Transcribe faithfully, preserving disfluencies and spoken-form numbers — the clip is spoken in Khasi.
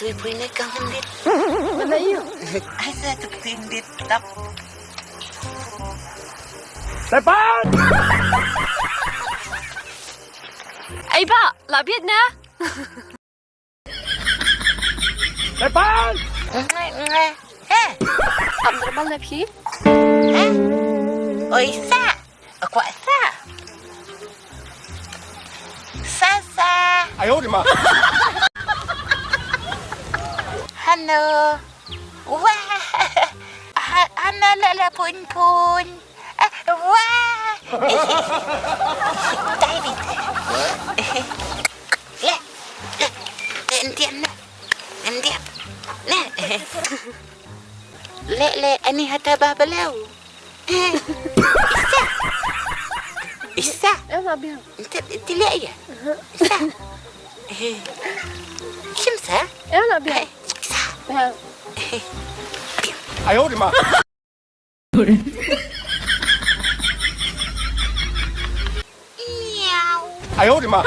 Tui pui ne kang hindit. Mana yu? Ai sa tu tin dit tap. Tepan! Ai ba, la biat na. Tepan! He? Am normal na phi? He? Oi sa. Kwah sa. Sa sa. Ayo di ma. Hano. Wah. Ha, hano la la pun pun. Ah, wah. David. Le. Le. Le, entian le. Entian. Le. Le, le, ani hata bah belau. Isa. Isa. Ella biang. Ente tidak ya? Isa. Kim sa? Ella biang. Isa. Biang. Ayo di ma. Miau. Ayo di ma.